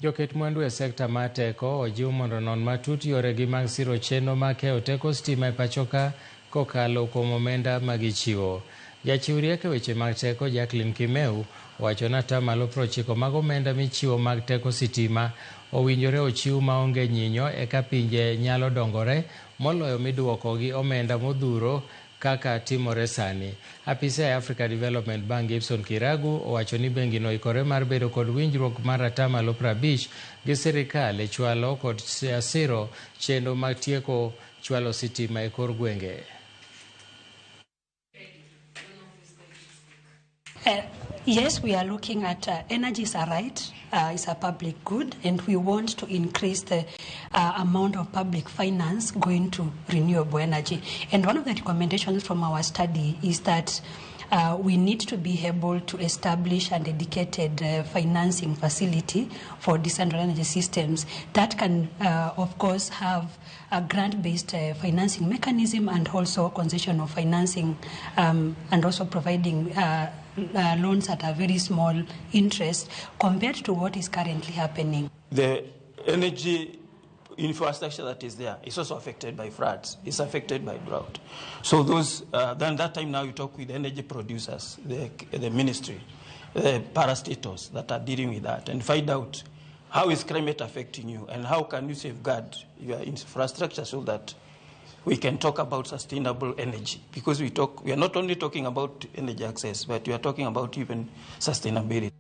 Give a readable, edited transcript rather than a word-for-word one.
Joket mwandu e sekta mar teko ojiw mondo onon matut yoregi mag siro chenro mar keyo teko stima e pachoka kokalo kuom omenda magichiwo. Jachiw rieko e weche mag teko Jacqueline Kimeu owacho ni atamalo 90 mag omenda michiwo mag teko sitima owinjore ochiw maonge nyinyo eka pinje nyalo dongore moloyo miduoko gi omenda modhuro kaka timore sani. Apisa e Africa Development Bank Gibson Kiragu owacho ni bengino oikore mar bedo kod winjruok mar atamalo 50 gi sirikal e chwalo kod siro chenro mag tieko chwalo sitima e kor gwenge. Yes, we are looking at energy is a right, it's a public good, and we want to increase the amount of public finance going to renewable energy. And one of the recommendations from our study is that we need to be able to establish a dedicated financing facility for decentralized energy systems that can, of course, have a grant-based financing mechanism and also concessional financing, and also providing loans at a very small interest compared to what is currently happening. The energy infrastructure that is there is also affected by floods, it's affected by drought. So those, then that time now you talk with energy producers, the ministry, the parastatals that are dealing with that, and find out how is climate affecting you and how can you safeguard your infrastructure so that we can talk about sustainable energy. Because we are not only talking about energy access, but we are talking about even sustainability.